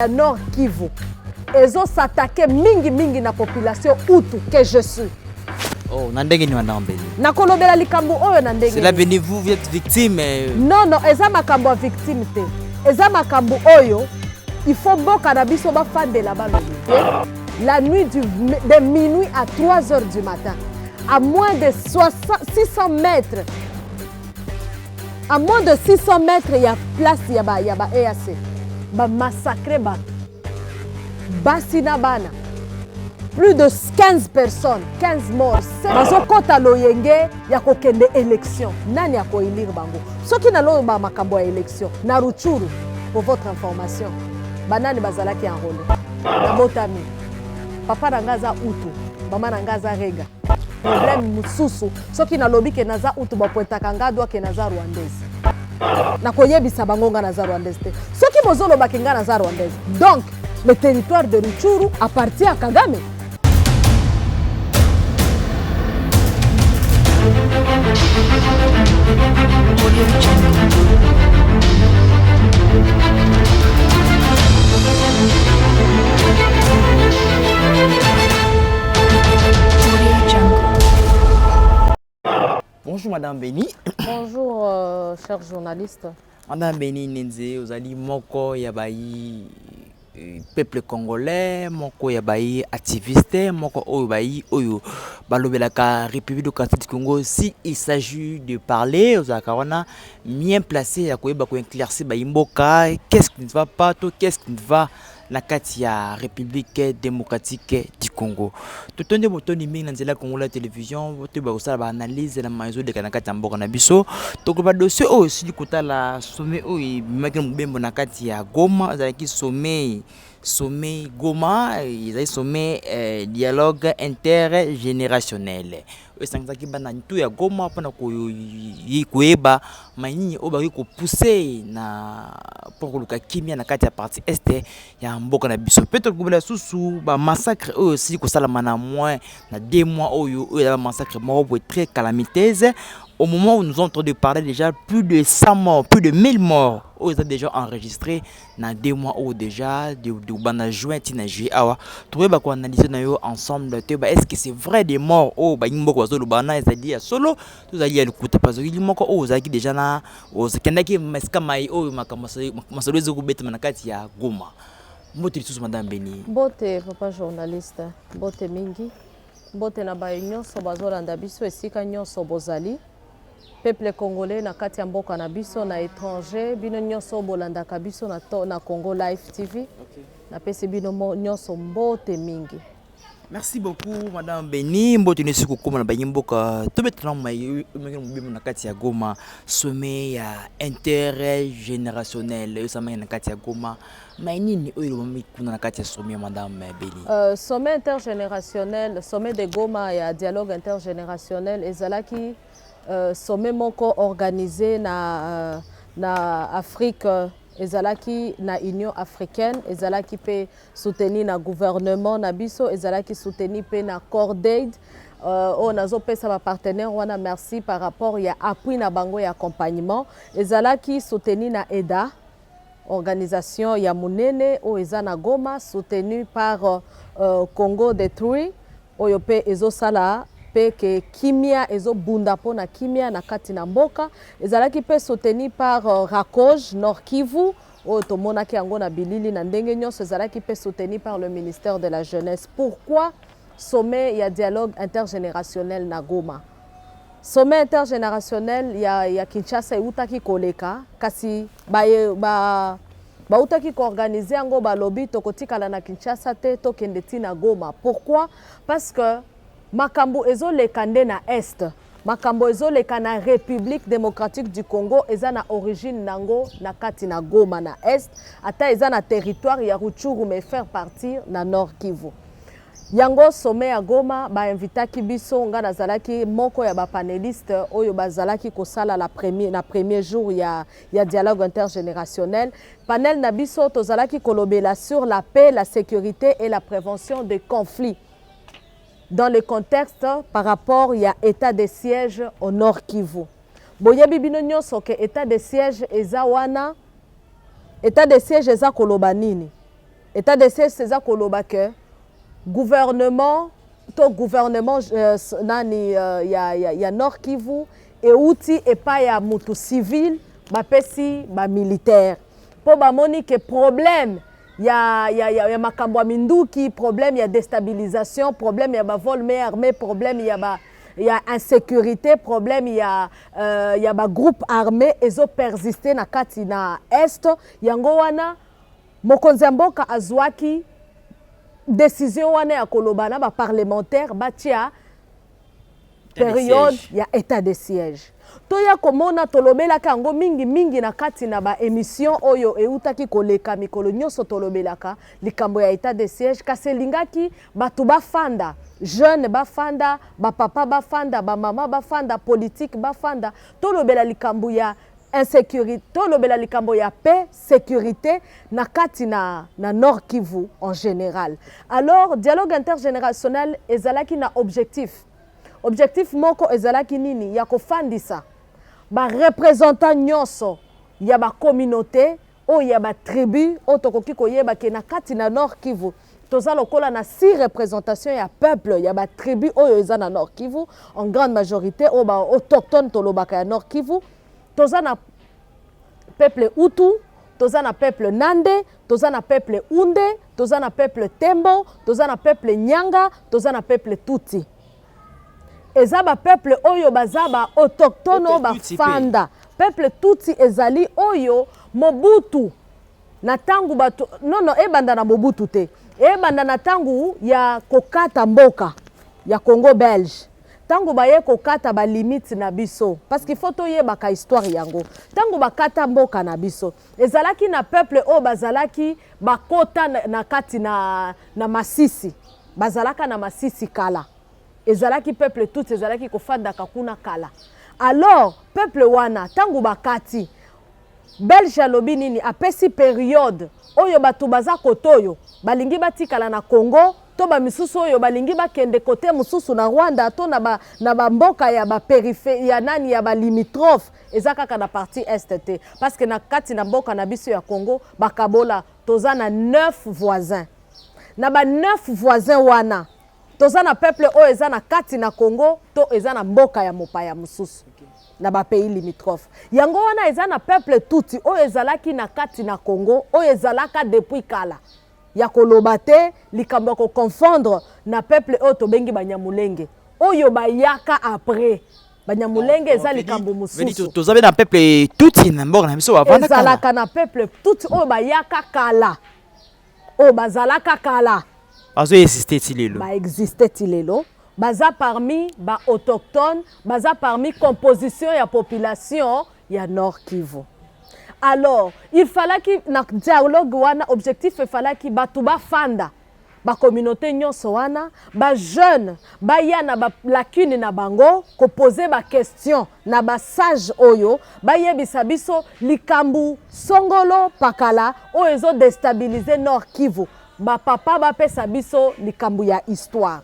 Ya Nord Kivu ezo s'attaquer mingi mingi na population Hutu que je suis. Oh, na ndenge nini madame Beni? Nakolobela likambo oyo na ndenge Cela venu vous, vous êtes victime. Euh. Non, non, eza makambo ya victime te. Eza makambo oyo il faut mboka na biso bafandela balobi. La nuit de minuit à 3 heures du matin, à moins de 60, 600 mètres, à moins de 600 mètres ya place ya ba EAC, bamassacre bato, basi na bana, plus de 15 personnes, 15 morts. Bazokɔta loyenge ya kokende élection. Nani akoélire bango? Soki naloba makambo ya élection na Rutshuru, pour votre information, banani bazalaki enrôlé? Nabotami, papa na nga aza Hutu, mama na nga aza Rega. Problème mosusu, soki nalobi ke naza Hutu, bapointaka nga doigt ke naza Rwandaise. Nakoyebisa bango nga naza Rwandaise te. Soki bozolobaki nga naza Rwandaise, donc le territoire de Rutshuru appartient à Kagame. Audio Jungle. Audio Jungle. Bonjour Madame Beni. Bonjour cher journaliste. Madame Beni Nenze, ozali moko ya bayi peuple congolais, moko ya bayi activiste, moko oyo bayi oyo balobelaka République démocratique du Congo. Si il s'agit de parler, ozalaka wana bien placé ya koyeba koéclaircir bayi mboka qu'est-ce qui ne va pas to qu'est-ce qui ne va na kati ya République démocratique du Congo. Totondi botondi mingi na nzela ya Congo la télévision, toyeba kosala baanalyse na maye ezoleka na kati ya mboka na biso. Tokoloba dossier oyo esili kotala sommet oyo ebimaki na mobembo na kati ya Goma. Ezalaki sommet Goma, ezali sommet dialogue intergénérationnel oyo esangisaki bana ntu ya Goma mpona koyeba manini oyo bakoki kopousser na mpo koluka kimia na kati ya partie est ya mboka na biso. Mpe tokobela lisusu bamassacre oyo esili kosalama na moins na 2 mois oyo eza bamassacre moko boye très calamiteuse. Au moment où nous sommes en train de parler, déjà plus de 100 morts, plus de 1000 morts oyo eza déjà enregistré na 2 mois oyo déjà, de banda juin ntina juillet awa. Tokoyeba koanalyse na yo ensemble, toyeba est ce que c'est vrai des morts oyo bayi mboka bazoloba wana ezali ya solo to ezali ya lokuta, parce que moko oyo ozalaki déjà na okendaki esika mai oyo makambo masolo eza kobetama na kati ya Goma. Mbote lisusu, madame Beni. Mbote, papa journaliste, mbote mingi, mbote na bayo nyonso bazolanda biso esika nyonso bozali, peuple congolais na kati ya mboka na biso, na étranger, bino nyonso bolandaka biso na Congo Live TV. Napesi bino nyonso mbote mingi. Merci beaucoup, madame Beni. Mbote nesi kokóma na bayi mboka. Tobetana mai mobimba na kati ya Goma, sommet ya intergénérationnel oyo esalamaki na kati ya Goma. Mai nini oyo elobami kuna na kati ya sommet ya madame Beni? Sommet intergénérationnel, sommet de Goma ya dialogue intergénérationnel, ezalaki sommet moko organisé na Afrique, ezalaki na Union africaine, ezalaki mpe soutenu na gouvernement na biso, ezalaki soutenu mpe na Cordaid, oyo nazopesa bapartenaire wana merci par rapport ya appui na bango ya accompagnement. Ezalaki soutenu na EDA, organisation ya monene oyo eza na Goma, soutenu par Congo Détruit, oyo mpe ezosala mpe ke kimia, ezobunda mpona kimia na kati na mboka. Ezalaki mpe soutenu par RACOJ Nord Kivu, oyo tomonaki yango na bilili na ndenge nyonso. Ezalaki mpe soutenu par le ministère de la Jeunesse. Pourquoi sommet ya dialogue intergénérationnel na Goma? Sommet intergénérationnel ya Kinshasa eutaki koleka, kasi bautaki koorganiser yango, balobi tokotikala na Kinshasa te, tokende ntina Goma. Pourquoi? Parce que makambo ezoleka nde na est, makambo ezoleka na République démocratique du Congo eza na origine nango na kati na Goma, na est, ata eza na territoire ya Rutshuru, mais faire partir na Nord Kivu. Yango sommet ya Goma bainvitaki biso. Nga nazalaki moko ya bapanéliste oyo bazalaki kosala na premier jour ya dialogue intergénérationnel. Panel na biso, tozalaki kolobela sur la paix, la sécurité et la prévention des conflits dans le contexte par rapport ya état de siège au Nord Kivu. Boyebi bino nyonso ke état de siège eza wana. État de siège eza koloba nini? État de siège eza koloba ke gouvernement to gouvernement nani ya Nord Kivu euti epai ya mutu civil, bapesi bamilitaire, mpo bamoni ke problème ya makambo ya minduki, problème ya déstabilisation, problème ya bavol main armée, problème ya insécurité, problème ya bagroupe armé ezopersiste na kati na Est. Yango wana mokonzi ya mboka azwaki décision wana ya koloba na baparlementaire batia période ya état de siège. Toya komona, tolobelaka yango mingimingi na kati na baémission oyo eutaki koleka. Mikolo nyonso tolobelaka likambo ya état de siège, kasi elingaki bato bafanda, jeune bafanda, bapapa bafanda, bamama bafanda, politique bafanda, tolobela likambo ya insécurité, tolobela likambo ya paix, sécurité na kati na Nord Kivu en général. Alors dialogue intergénérationnel ezalaki na objectif moko. Ezalaki nini? Ya kofandisa bareprésentant nyonso ya bacommunauté oyo ya batribu oyo tokoki koyeba ke na kati na Nord Kivu toza lokola na six représentation ya peuple ya batribu oyo eza na Nord Kivu, en grande majorité oyo baautochtone tolobaka ya Nord Kivu. Toza na peuple Hutu, toza na peuple Nande, toza na peuple Hunde, toza na peuple Tembo, toza na peuple Nyanga, toza na peuple Tutsi. Eza bapeuple oyo baza baautochtone oyo bafanda. Peuple Tutsi ezali oyo Mobutu na ntango bato nono ebanda na Mobutu te, ebanda na ntango ya kokata mboka ya Congo belge, ntango baye kokata balimite na biso, parce qu'il faut toyebaka histoire yango. Ntango bakata mboka na biso, ezalaki na peuple oyo bazalaki bakota na kati na Masisi. Bazalaka na Masisi kala, ezalaki peuple Tutsi, ezalaki kofandaka kuna kala. Alors peuple wana, ntango bakati, Belge alobi nini? Apesi période oyo bato baza kote oyo balingi batikala na Congo, to bamisusu oyo balingi bakende kote mosusu na Rwanda to na bamboka ya bapériphérie ya nani, ya balimitrophe. Eza kaka na partie Est te, parce que na kati na mboka na biso ya Congo bakabola, toza na neuf voisins. Na ba neuf voisins wana, toza na peuple oyo eza na kati na Congo to eza na mboka ya mopaya mosusu na bapays limitrophe. Yango wana eza na peuple Tutsi oyo ezalaki na kati na Congo, oyo ezalaka depuis kala, ya koloba te likambo ya koconfondre na peuple oyo tobengi Banyamulenge oyo bayaka après. Banyamulenge eza likambo mosusu. Toza mpe na peuple Tutsi na mboka na biso bavanda. Ezalaka na peuple Tutsi oyo bayaka kala, oyo bazalaka kala. Bazoexiste ti lelo. Baexiste ti lelo, baza parmi baautochtone, baza parmi composition ya population ya Nord Kivu. Alors il fallaki na dialogue wana, objectif efalaki bato bafanda, bacommunauté nyonso wana, bajeune baya na balacune na bango, kopose baquestion na basage oyo bayebisa biso likambo songolo pakala oyo ezodéstabiliser Nord Kivu. Bapapa bapesa biso likambo ya histoire.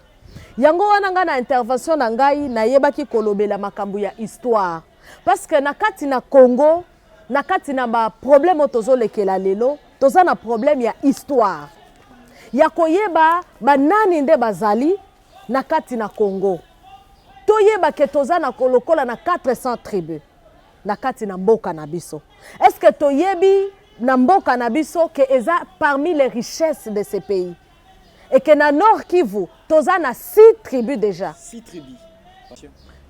Yango wana ngai na intervention na ngai nayebaki kolobela makambo ya histoire, parce que na kati na Congo, na kati na baproblème oyo tozolekela lelo, toza na problème ya histoire, ya koyeba banani nde bazali na kati na Congo. Toyeba ke toza na lokola na 400 tribu na kati na mboka na biso. Est ce que toyebi na mboka na biso ke eza parmi les richesses de ce pays et que na Nord Kivu toza na six tribus déjà? Six tribus.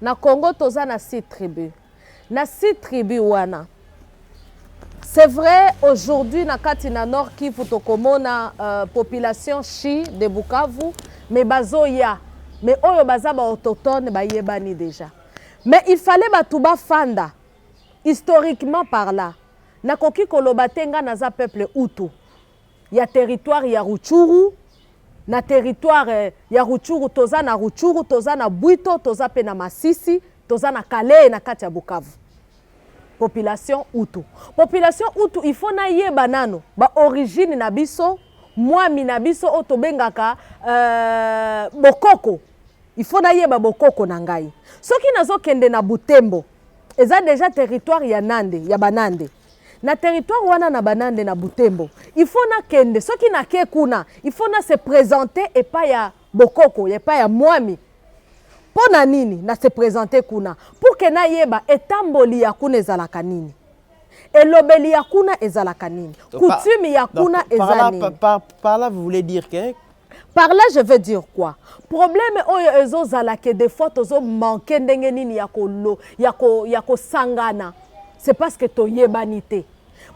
Na Congo toza na six tribus. Na six tribus wana, c'est vrai, aujourd'hui na kati na Nord Kivu tokomona population shi de Bukavu, mais bazoya, mais oyo baza baautochtone bayebani déjà. Mais il fallait bato bafanda historiquement par là. Nakoki koloba te nga naza peuple Hutu ya territoire ya Rutshuru. Na territoire ya Rutshuru, toza na Rutshuru, toza na Bwito, toza mpe na Masisi, toza na Kalehe na kati ya Bukavu. Population Hutu, population Hutu, il faut nayeba nano baorigine na biso, mwami na biso oyo tobengaka bokoko. Il faut nayeba bokoko na ngai. Soki nazokende na Butembo, eza déjà territoire ya Nande, ya Banande. Na territoire wana na Banande na Butembo, il faut nakende. Soki nake kuna, il faut na se présenter epai ya bokoko, epai ya mwami. Mpo na nini na se présenter kuna? Pour que nayeba etamboli ya kuna ezalaka nini, elobeli ya kuna ezalaka nini, coutume ya kuna eza nini. Par là, vous voulez dire que? Par là, je veux dire quoi? Problème oyo ezozala ke des fois tozomanquer ndenge nini ya kolo ya kosangana, c'est parce que toyebani te.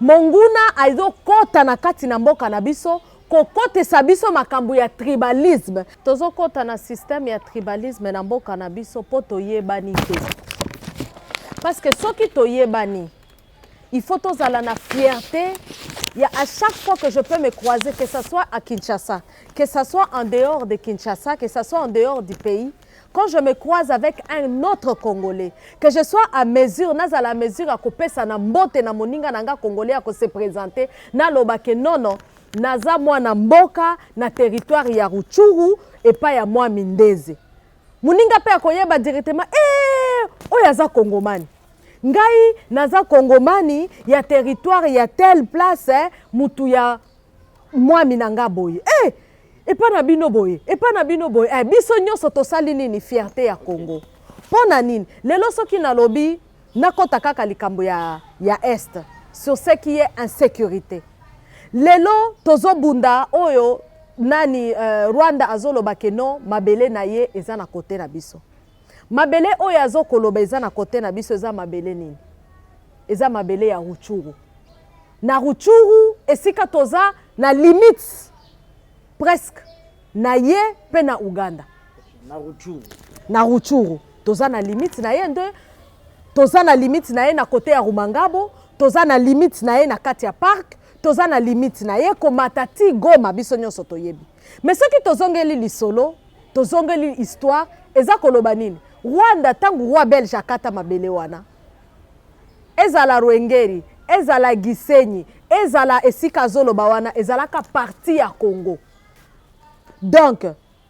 Monguna azokɔta na kati na mboka na biso, kokotisa biso makambo ya tribalisme. Tozokɔta na système ya tribalisme na mboka na biso mpo toyebani te. Parce que soki toyebani, il faut tozala na fierté ya à chaque fois que je peux me croiser, que ce soit à Kinshasa, que ce soit en dehors de Kinshasa, que ce soit en dehors du pays, quand je me croise avec un autre Congolais, que je sois à mesure, nazala mesure ya kopesa na mbote na moninga na nga Congolais, ya kose présenter, naloba ke nono, naza mwana mboka na territoire ya Rutshuru, epai ya Mwami Ndeze. Moninga mpe akoyeba directement eh, oyo aza Kongomani, ngai naza Kongomani ya territoire ya telle place, eh, mutu ya mwami na nga boye, eh, epa na bino boye, epa na bino boye, eh, biso nyonso tosali nini? Fierté ya Congo. Mpo na nini lelo soki nalobi nakɔta kaka likambo ya Est, sur ce qui est insécurité? Lelo tozobunda oyo nani, Rwanda azoloba ke non, mabele na ye eza na kote na biso. Mabele oyo azokoloba eza na kote na biso, eza mabele nini? Eza mabele ya Rutshuru. Na Rutshuru, esika toza na limite presque na ye mpe na Uganda. Na Rutshuru. Na Rutshuru toza na limite na ye nde, toza na limite na ye na kote ya Rumangabo, toza na limite na ye na kati ya parc, toza na limite na ye komata ti Goma. Biso nyonso toyebi. Mais soki tozongeli lisolo, tozongeli histoire, eza koloba nini? Rwanda, ntango roi belge akata mabele wana, ezala Ruhengeri, ezala Gisenyi, ezala esika azoloba wana, ezalaka partie ya Congo. Donc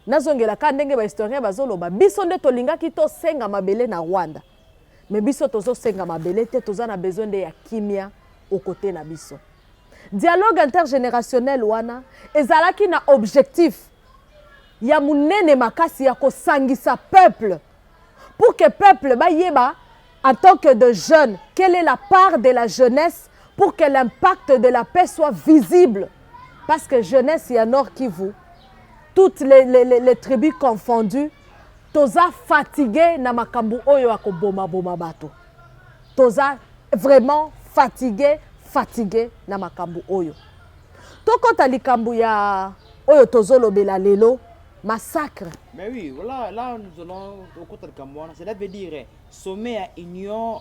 nazongelaka ndenge bahistorien bazoloba, biso nde tolingaki tosenga mabele na Rwanda. Mais biso tozosenga mabele te, toza na besoin nde ya kimia okote na biso. Dialogue intergénérationnel wana ezalaki na objectif ya monene makasi ya kosangisa peuple, pour que peuple bayeba, en tant que de jeunes, quelle est la part de la jeunesse pour que l'impact de la paix soit visible. Parce que jeunesse ya Nord Kivu, toutes les tribus confondues, toza fatigué na makambo oyo ya kobomaboma bato. Toza vraiment fatigué, fatigué na makambo oyo. Tokɔta likambo ya oyo tozolobela lelo, massacre. Mais oui, voilà, là nous allons au côté de Kamwana. Cela veut dire sommet à union,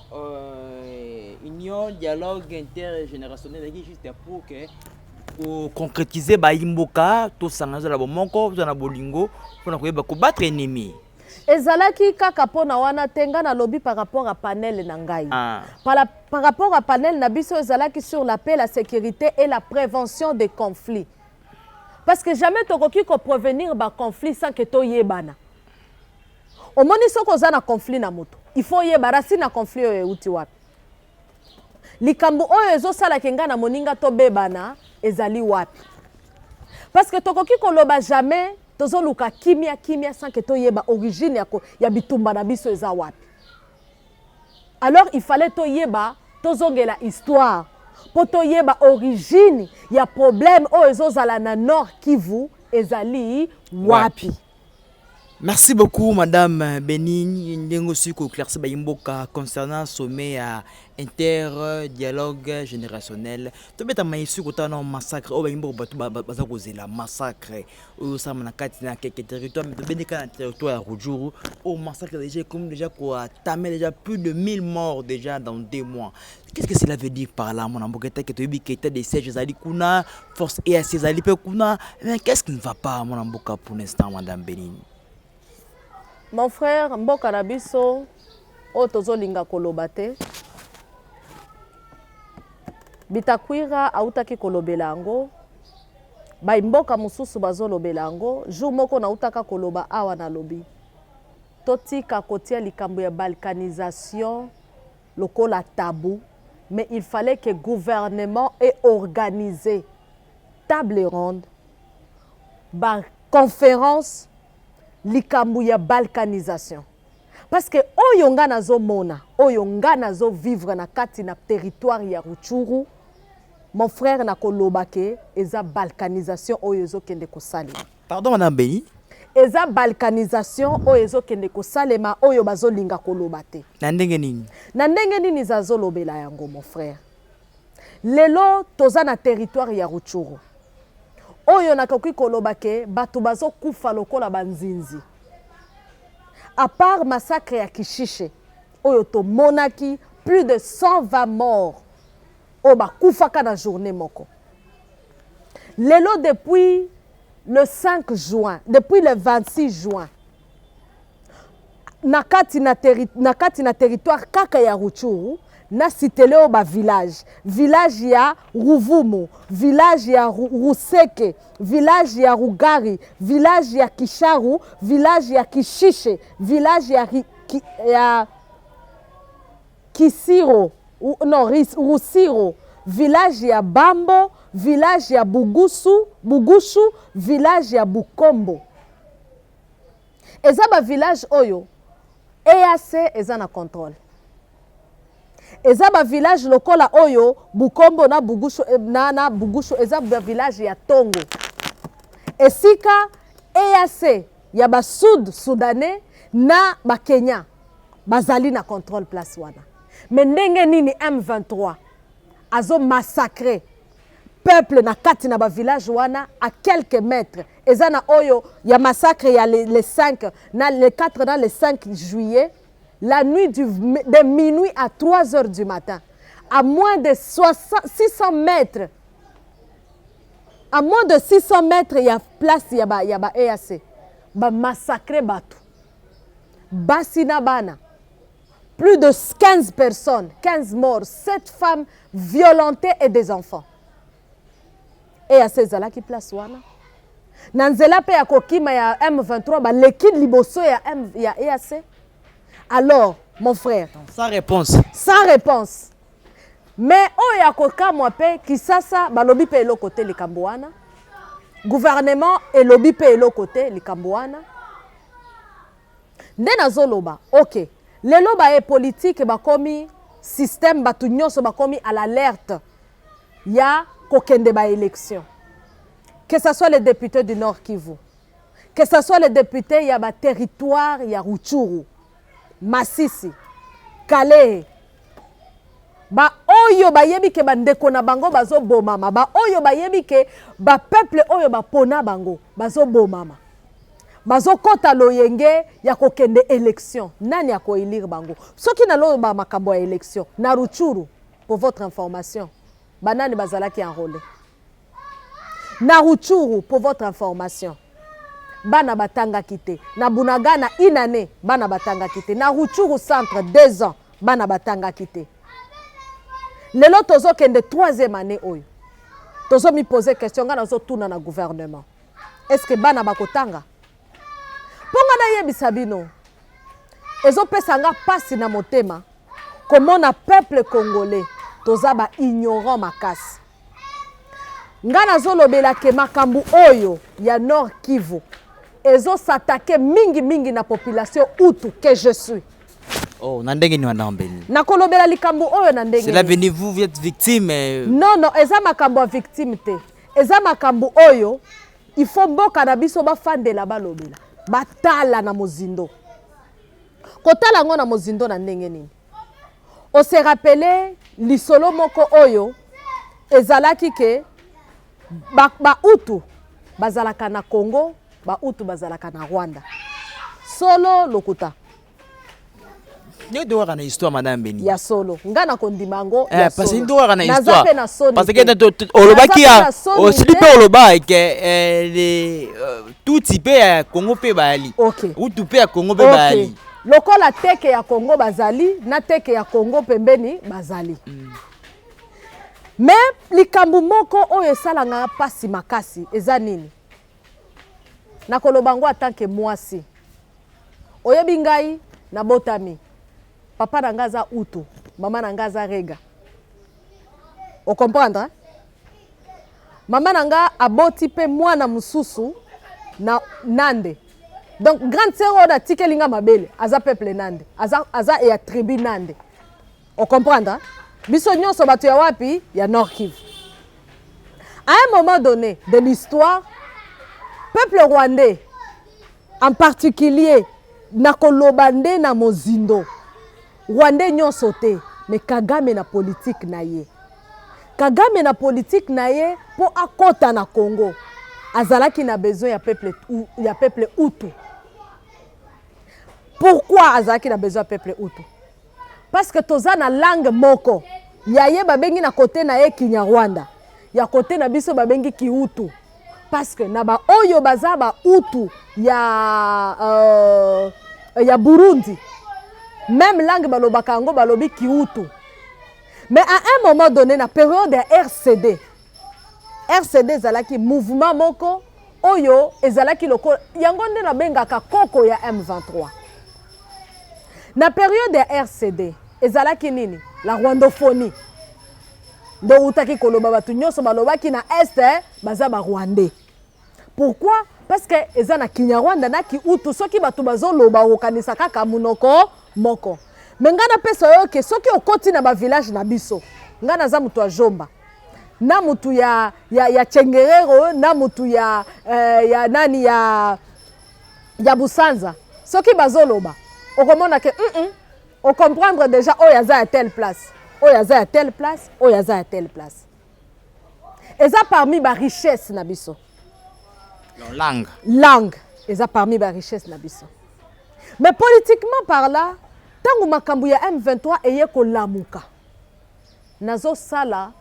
dialogue intergénérationnel, juste pour que pour concrétiser baimboka tosanga na bomoko, na bolingo, mpona koyeba kobattre ennemi. Ezalaki kaka mpona wana te. Ngai nalobi par rapport à panel na ngai. Par rapport à panel na biso, ezalaki sur la paix, la sécurité et la prévention des conflits, parce que jamais tokoki koprévenir baconflit sans que toyebana. Omoni, soki oza na conflit na moto, il faut oyeba racine na conflit oyo euti wapi, likambo oyo ezosalaka ngai na moninga tobebana ezali wapi. Parce que tokoki koloba jamais tozoluka kimia, kimia, sans que toyeba origine ya bitumba na biso eza wapi. Alors il fallait toyeba, tozongela histoire mpo toyeba origine ya problème oyo ezozala na Nord Kivu ezali wapi. Merci beaucoup, Madame Bénigne. Ndenge osi koéclaircir bayimboka concernant sommet ya inter dialogue générationnel. Tobetama esu kotala na massacre oyo bayimboka bato baza kozela, massacre oyo osalama na kati na quelques territoire, mais tobendeka na territoire ya Rutshuru, oyo massacre déjà ekomi déjà koentamer, déjà plus de 1000 morts déjà dans 2 mois. Qu'est-ce que cela veut dire par là, mwana mboka? Etake toyebi ke état de siège ezali kuna, force EAC ezali mpe kuna, mais qu'est-ce qui ne va pas, mwana mboka, pour l'instant, Madame Bénigne? Mon frère, mboka na biso oyo tozolinga koloba te, Bitakwira autaki kolobela yango, baimboka mosusu bazolobela yango. Jour moko nautaka koloba awa, nalobi totika kotia likambo ya balkanisation lokola tabu. Mais il fallait que gouvernement ait organisé table ronde, ba conférence, likambo ya balkanisation. Parce que oyo nga nazomona, oyo nga nazovivre na kati na territoire ya Rutshuru, mon frère, nakoloba ke eza balkanisation oyo ezokende kosalema. Pardon, madame Beni. Eza balkanisation oyo ezokende kosalema, oyo bazolinga koloba te. Na ndenge nini? Na ndenge nini azolobela yango, mon frère? Lelo toza na territoire ya Rutshuru oyo nakoki koloba ke bato bazokufa lokola banzinzi. À part massacre ya Kishishe oyo tomonaki plus de 120 morts oyo bakufaka na journée moko, lelo depuis le 5 juin, depuis le 26 juin, na kati na territoire kaka ya Rutshuru, na citele oyo bavillage, village ya Ruvumu, village ya Ruseke, village ya Rugari, village ya Kisharu, village ya Kishishe, village ya Kisiro, non, Rusiro, village ya Bambo, village ya Bugusu, Bugushu, village ya Bukombo. Eza bavillage oyo EAC eza na contrôle. Eza bavillage lokola oyo Bukombo na Bugushu, na Bugushu, eza bavillage ya Tongo, esika EAC ya basud soudanais na bakenya bazali na contrôle place wana. Me ndenge nini M23 azomassacre peuple na kati na bavillage wana à quelques mètres? Eza na oyo ya massacre ya le 5 na le 4 na le 5 juillet, la nuit de minuit à 3 heures du matin, à moins de 60, 600 mètres, à moins de 600 mètres ya place ya ba EAC, bamassacre bato, basi na bana, plus de 15 personnes, 15 morts, 7 femmes violentées et des enfants. EAC ezalaki place wana na nzela mpe ya kokima ya M23, baleki liboso ya EAC. Alors, mon frère, Sans réponse. Sans réponse. Mais oyo ya kokamwa mpe, Kisasa balobi mpe eloko te likambo wana, gouvernement elobi mpe eloko te likambo wana. Nde nazoloba, ok, lelo baye politike bakomi système, bato nyonso bakomi à l'alerte ya kokende baélection, que ce soit les députés du Nord Kivu, que ce soit les députés ya baterritoire ya Rutshuru, Masisi, Kalehe, baoyo bayebi ke bandeko na bango bazobomama, baoyo bayebi ke bapeuple oyo bapona bango bazobomama, bazokɔta loyenge ya kokende élection, nani akoélire bango? Soki naloba makambo ya élection na Rutshuru, pour votre information, banani bazalaki enrôlé na Rutshuru? Pour votre information, bana batangaki te na Bunagana. Une année bana batangaki te na Rutshuru centre, 2 ans bana batangaki te. Lelo tozokende troisième année oyo tozomipose question. Ngai nazotuna na gouvernement: est ce que bana bakotanga? Mpo nga nayebisa bino, ezopesa nga mpasi na motema komona peuple congolais toza baignorant makasi. Nga nazolobela ke makambo oyo ya Nord Kivu ezosatake mingimingi na population hutu que je suis. Oh, na ndenge nini wana, Beni? Nakolobela likambo oyo na ndenge Cela venez, vous, vous êtes victime. Non, eza makambo ya victime te. Eza makambo oyo il faut mboka na biso bafandela, balobela, batala na mozindo. Kotala yango na mozindo na ndenge nini? Ose rappeler lisolo moko oyo ezalaki ke bahutu bazalaka na Congo, bahutu bazalaka na Rwanda. Solo, lokuta? Ndenge tokaka na histoire, madame Beni. Ya solo, nga na kondima yango. Eh, parce que ndokaka na histoire, parce que olobaki ya osili mpe oloba ke eh, tutsi mpe ya Congo mpe bayali, hutu mpe ya Congo mpe bayali. Lokola teke ya Congo bazali na teke ya Congo pembeni bazali. Mais likambo moko oyo esalanga mpasi makasi eza nini? Nakoloba yango atanke mwasi. Oyebi, ngai nabotami, papa na ngai aza hutu, mama na ngai aza rega. Ocomprendre, hein? Mama na nga aboti mpe mwana mosusu na Nande. Donc grande sœur oyo natikeli nga mabele aza peuple Nande, aza ya tribu Nande. Ocomprendre, hein? Biso nyonso bato ya wapi? Ya Nord Kivu. À un moment donné de l'histoire, peuple rwandais en particulier, nakoloba nde na mozindo, rwandais nyonso te, mais Kagame na politique na ye. Kagame na politique na ye, mpo akɔta na Congo, azalaki na besoin ya peuple Hutu. Pourquoi azalaki na besoin ya peuple Hutu? Parce que toza na langue moko. Ya ye babengi na kote na ye Kinyarwanda, ya kote na biso babengi Kihutu, parce que na baoyo baza Bahutu ya Burundi, même langue balobaka yango, balobi Kihutu. Mais à un moment donné, na période ya RCD, RCD ezalaki mouvement moko oyo ezalaki lokola yango nde nabengaka koko ya M23. Na période ya RCD ezalaki nini? La rwandophonie. Nde outaki koloba, bato nyonso balobaki na Est baza Barwandais. Pourquoi? Parce que eza na Kinyarwanda na Kihutu. Soki bato bazoloba, okokanisa kaka monoko moko. Mais ngai napesa oyo ke soki okoti na bavillage na biso, ngai naza moto ya Jomba, na mutu ya Tchengerero, na mutu ya nani, ya Busanza, soki bazoloba, okomona ke ocomprendre déjà oyo aza ya telle place, oyo aza ya telle place, oyo aza ya telle place. Eza parmi barichesse na biso. Langue. Langue eza parmi barichesse na biso. Mais politiquement par là, ntango makambo ya M23 eye kolamuka, nazosala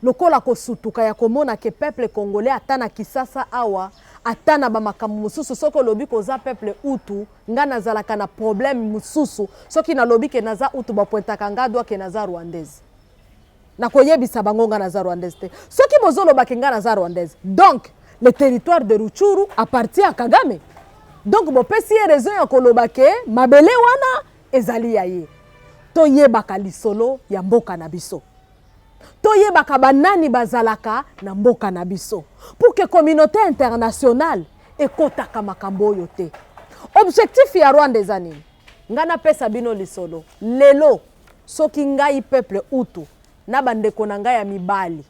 lokola kosutuka ya komona ke peuple congolais, ata na Kisasa awa, ata na bamakambo mosusu, soki olobi koza peuple Hutu, nga nazalaka na problème mosusu. Soki nalobi ke naza Hutu, bapointaka nga doigt ke naza Rwandaise. Nakoyebisa bango nga naza Rwandaise te. Soki bozoloba ke nga naza Rwandaise, donc le territoire de Rutshuru appartient à Kagame. Donc bopesi ye raison ya koloba ke mabele wana ezali ya ye. Toyebaka lisolo ya mboka na biso, toyebaka banani bazalaka na mboka na biso, pour que communauté internationale ekɔtaka makambo oyo te. Objectif ya Rwanda eza nini? Ngai napesa bino lisolo lelo. Soki ngai peuple Hutu na bandeko na ngai ya mibali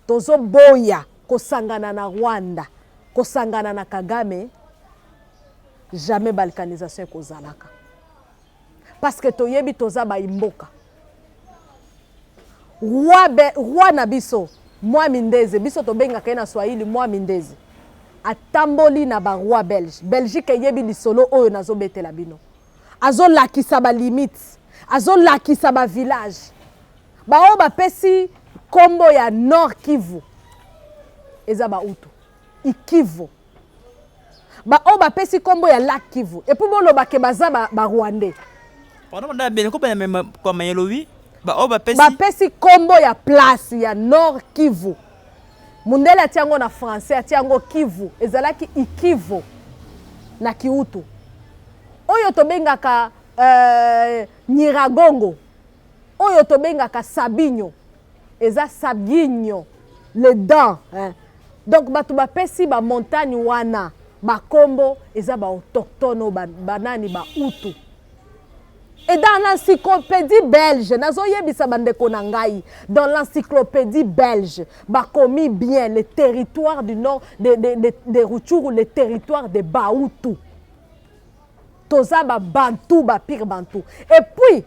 tozoboya kosangana na Rwanda, kosangana na Kagame, jamais balkanisation ekozalaka, parce que toyebi toza bayimboka. Roi na biso Mwami Ndeze, biso tobengaka ye na Swahili Mwami Ndeze, atamboli na baroi belge. Belgique eyebi lisolo oyo nazobetela bino. Azolakisa balimite, azolakisa bavillage baoyo bapesi nkombo ya Nord Kivu eza Bahutu, Ikivu, baoyo bapesi nkombo ya lac Kivu. Et puis bolobake baza Barwandais. Pardon, madame, bene ko bene kwa mayelobi ba oyo bapesi bapesi nkombo ya place ya Nord Kivu, mundele atia yango na français, atia yango Kivu. Ezalaki Ikivu na Kihutu. Oyo tobengaka Nyiragongo, oyo tobengaka Sabinyo, eza Sabyinyo, le dent, hein. Donc bato bapesi bamontagne wana bakombo eza baautochtone oyo banani? Bahutu. Et dans l'encyclopédie belge, nazoyebisa bandeko na ngai, dans l'encyclopédie belge bakomi bien le territoire du nord de Rutshuru, le territoire de Bahutu. Toza Babantu, bapire Bantu. Et puis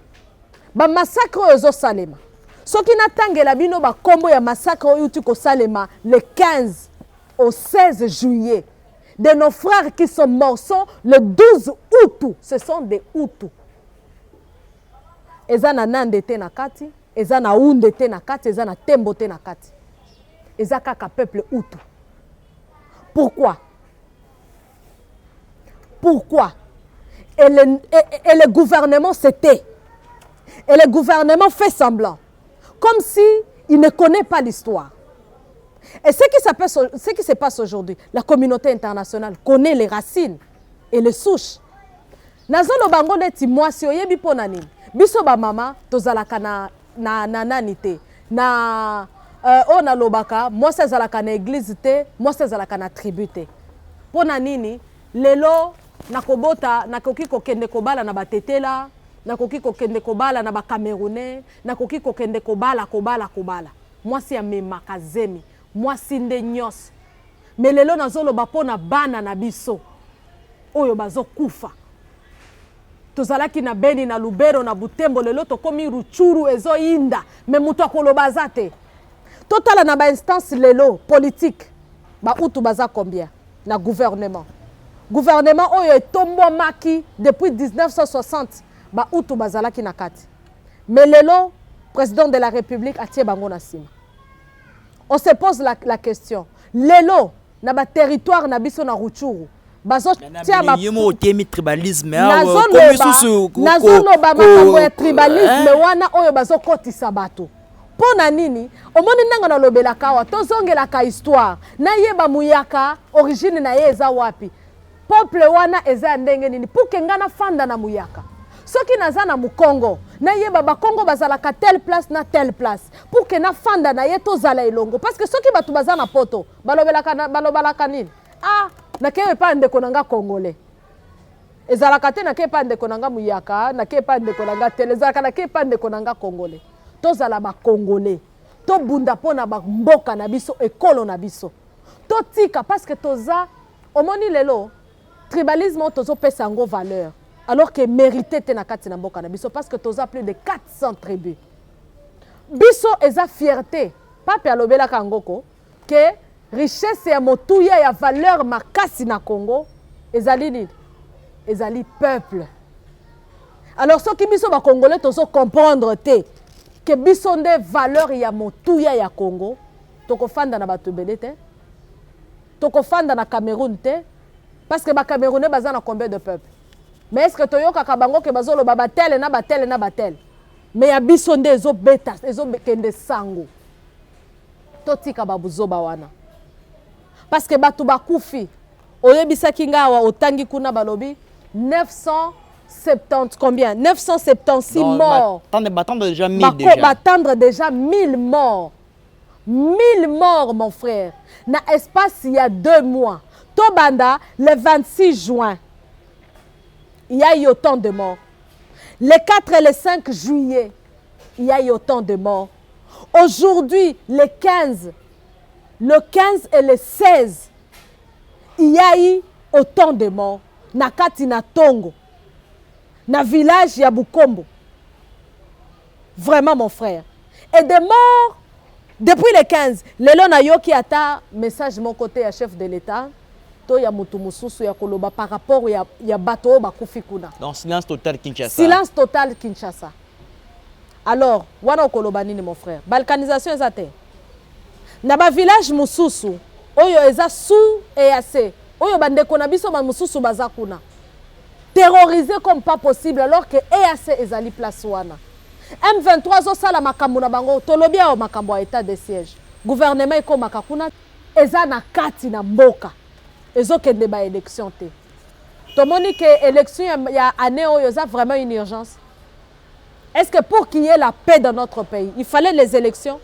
bamassacre oyo ezosalema, soki natangela bino bakombo ya massacre oyo euti kosalema le 15 au 16 juillet, de nos frères qui sont morts sont le 12 Hutu. Ce sont des Hutus. Eza na Nande te na kati, eza na Hunde te na kati, eza na Tembo te na kati, eza kaka peuple Hutu. Pourquoi? Pourquoi? Et le gouvernement se tait et le gouvernement fait semblant comme si il ne connaît pas l'histoire. Et ce qui se passe aujourd'hui, la communauté internationale connaît les racines et les souches. Nazoloba yango neti mwasi oyebi mpo na nini biso bamama tozalaka na nani te. Na oyo nalobaka, mwasi azalaka na église te, mwasi azalaka na tribu te. Mpo na nini? Lelo nakobota, nakoki kokende kobala na batetela, nakoki kokende kobala na bacamerounais, nakoki kokende kobala, kobala, kobala. Mwasi amemaka zemi, mwasi nde nyonso. Mais lelo nazoloba mpo na bana na biso oyo bazokufa. Tozalaki na Beni, na Lubero, na Butembo, lelo tokomi Rutshuru, ezoyinda, mais moto akoloba aza te. Totala na bainstance lelo politique, bahutu baza combien na gouvernement? Gouvernement oyo etombwamaki depuis 1960, bahutu bazalaki na kati, mais lelo président de la République atie bango na nsima. On se pose la question, lelo na baterritoire na biso na Rutshuru bazotia Ye moko otemi tribalisme. Nazoloba makambo ya tribalisme wana oyo bazokotisa bato mpo na nini? Omoni ndenge nalobelaka awa, tozongelaka histoire, nayeba muyaka origine na ye eza wapi, peuple wana eza ya ndenge nini, pour que ngai nafanda na muyaka. Soki naza na mokongo, nayeba bakongo bazalaka telle place na telle place, pour que nafanda na ye, tozala elongo. Parce que soki bato baza na poto, balobelaka, balobalaka nini? Ah, nakei epai ya ndeko na nga congolais. Ezalaka te nakei epai ya ndeko na nga muyaka, nakei epai ya ndeko na nga tele. Ezalaka nakei epai ya ndeko na nga congolais. Tozala bacongolais, tobunda mpo na bamboka na biso, ekolo na biso. Totika, parce que toza, omoni lelo tribalisme oyo tozopesa yango valeur alors que mérité te na kati na mboka na biso, parce que toza plus de 400 tribus. Biso eza fierté. Pape alobelaka yango ko ke richesse ya motuya, ya valeur makasi na Congo ezali nini? Ezali peuple. Alors soki biso bacongolais tozocomprendre te ke biso nde valeur ya motuya ya Congo, tokofanda na bato ebele te, tokofanda na Cameroun te, parce que bacamerounais baza na combien de peuple? Mais est ce que toyokaka bango ke bazoloba batele na batele na batele? Mais ya biso nde ezobeta, ezokende sango. Totika babuzoba wana, parce que bato bakufi. Oyebisaki nga awa, otangi kuna, balobi 970 combien? 976 morts. Batendre déjà 1000 déjà. Batendre déjà 1000 morts, 1000 morts, mon frère, na espace il y a 2 mois. Tobanda le 26 juin, il y a eu autant de morts. Le 4 et le 5 juillet, il y a eu autant de morts. Aujourd'hui, le 15, le 15 et le 16, il y a eu autant de morts na kati na Tongo, na village ya Bukombo. Vraiment, mon frère, et des morts depuis le 15. Lelo nayoki ata message moko te ya chef de l'État to ya motu mosusu ya koloba par rapport ya bato oyo bakufi kuna. Donc silence total Kinshasa. Silence total Kinshasa. Alors wana okoloba nini, mon frère? Balkanisation eza te na bavillage mosusu oyo eza sous EAC, oyo bandeko na biso bamosusu baza kuna terrorisé comme pas possible, alors que EAC ezali place wana. M23 azosala makambo na bango. Tolobi awa makambo ya état de siège, gouvernement ekomaka kuna, eza na kati na mboka, ezokende baélection te. Tomoni ke élection ya année oyo eza vraiment une urgence. Est-ce que pour qu'il y ait la paix dans notre pays, il fallait les élections?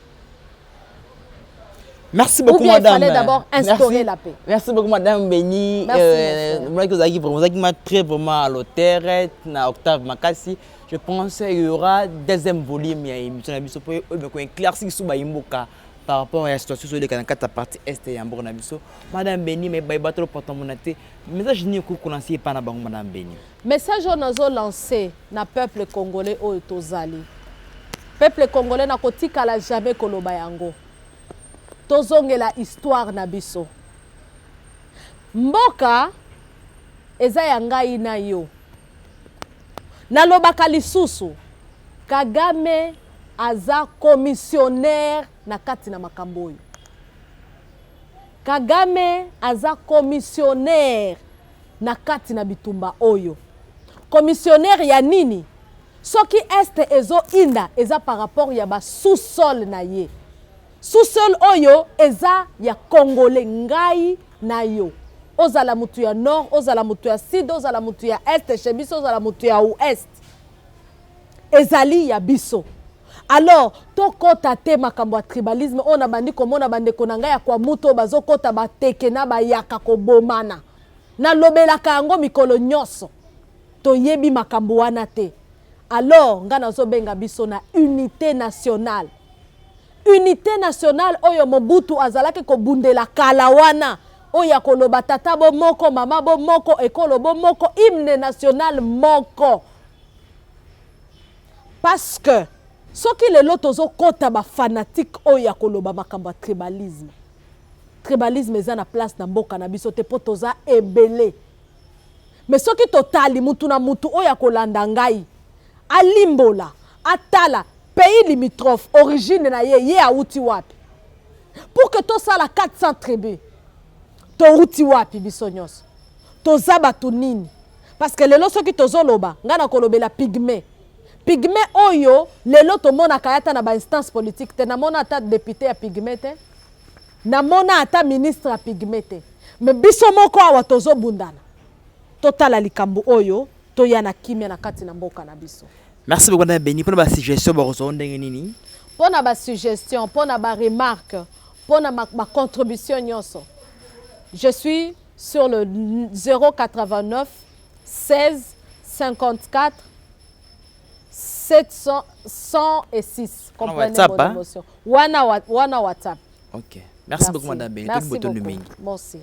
Merci beaucoup, Ou bien madame. il fallait d'abord instaurer Merci. la paix? Merci beaucoup, madame Beni. Merci, mon frère. Moi, vous avez très vraiment à l'auteur, na Octave Makassi. Je pense qu'il y aura deuxième volume, il y a une émission pour éclaircir sur Baimboka par rapport à la situation sur les quatre parties est et en na biso. Madame Beni, mais baye bato porte mon message ni ko lancer pa na bango, madame Beni. Message oyo nazolancer na peuple congolais oyo tozali, peuple congolais, nakotikala jamais koloba yango, tozongela histoire na biso. Mboka eza ya ngai na yo. Nalobaka lisusu, Kagame aza commissionnaire na kati na makambo oyo. Kagame aza commissionnaire na kati na bitumba oyo. Commissionnaire ya nini? Soki Est ezoinda, eza par rapport ya basous-sol na ye. Sous-sol oyo eza ya congolais, ngai na yo. Ozala mutu ya nord, ozala mutu ya sud, ozala mutu ya est chez biso, ozala mutu ya ouest, ezali ya biso. Alors tokɔta te makambo ya tribalisme oyo nabandi komona bandeko na ngai ya Kwamouth oyo bazokɔta bateke na bayaka kobomana. Nalobelaka yango mikolo nyonso, toyebi makambo wana te. Alors ngai nazobenga biso na unité nationale, unité nationale oyo Mobutu azalaki kobundela kala wana, oyo ya koloba tata bo moko, mama bo moko, ekolo bo moko, hymne national moko. Parce que soki lelo tozokɔta bafanatiques oyo ya koloba makambo ya tribalisme, tribalisme eza na place na mboka na biso te, mpo toza ebele. Mais soki totali mutu na mutu oyo akolanda ngai, alimbola, atala pays limitrophe, origine na ye, ye awuti wapi, pour que tosala 400 tribus. Touti wapi? Biso nyonso toza bato nini? Parce que lelo soki tozoloba, ngai nakolobela pygmée. Pygmée oyo lelo tomonaka ye ata na bainstance politique te. Namona ata député ya pygmée te, namona ata ministre ya pygmée te. Mais biso moko awa tozobundana. Totala likambo oyo, toya na kimia na kati na mboka na biso. Merci beaucoup, madame Beni. Mpona basuggestion, bakozwa ndenge nini? Mpo na basuggestion, mpo na baremarque, mpo na bacontribution nyonso, je suis sur le 089 16 54 700 106. Comprenez WhatsApp, mon hein? émotion. Wana, wana WhatsApp. Ok, merci beaucoup, madame Beni. Merci Toli botondo beaucoup. mingi. Merci.